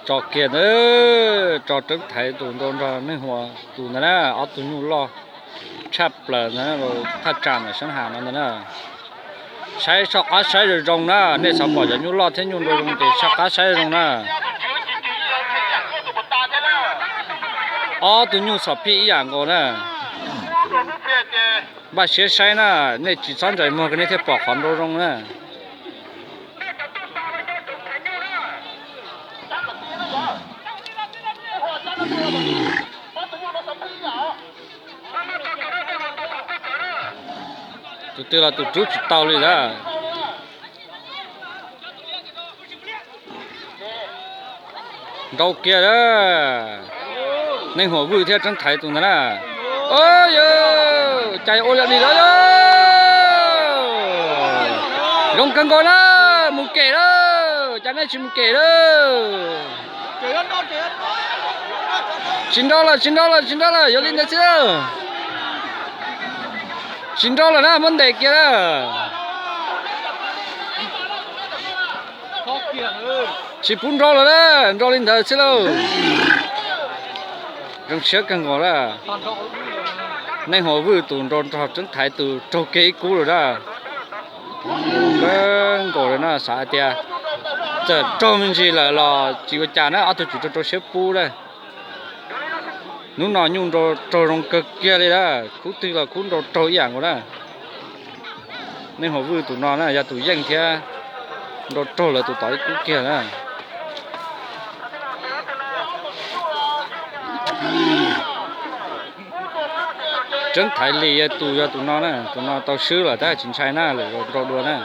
Tso kiag na, tso Reeb Thaiv tus nrau nrog Neej Huas tus ntawd na, ob tug nyuj loj tshaj plaws ntawd, thaj tsam ntawm Sab Has no ntawd na. Saib soj qab saib zoo zoo na, nej xav pom cov nyuj loj thiab nyuj nrau zoo ces soj qab saib zoo na. Ob tug nyuj xom phij ib yam nkaus na. Npaj siab saib na, nej tsis txhob ntsais muag, nej thiaj pom qhov nrau zoo na. Tus twg los tus rub tsis tau li lawm. Nrau kiag a, Neej Huas Vwj thiab Reeb Thaiv tus ntawd na. Yog cas ua li lawm? Zoo kawg nkaus na, mus kem lawm, cas nej tsis mus kem lawm? Tsis nrau lawm, tsis nrau lawm, tsis nrau lawm, yuav li ntawd xwb lawm. Tsis nrau lawm na, muab ntes kiag na. Tsis pub nrau lawm na, nrau li ntawd xwb lauj. Zoo siab kawg nkaus na. Neej Huas Vwj tus nrau nrog Reeb Thaiv tus raug kiag ib kub lawm na. Kawg nkaus lawm na, xav hais tias txawm raug me ntsis lawm los tsis ua cas na, ob tug tsis raug rau siab pub na. Hnub no nyuj nrau raug zoo kawg kiag li na, khub twg los khub nrau raug ib yam nkaus na. Neej Huas Vwj tus no na yog tus yeej thiab, nrau raug lawv tus tod ib kub kiag na. Reeb Thaiv Lis tus yog tus no na, tus no tau swb lawm tab tsis ntshai na, lawv nrau dua na.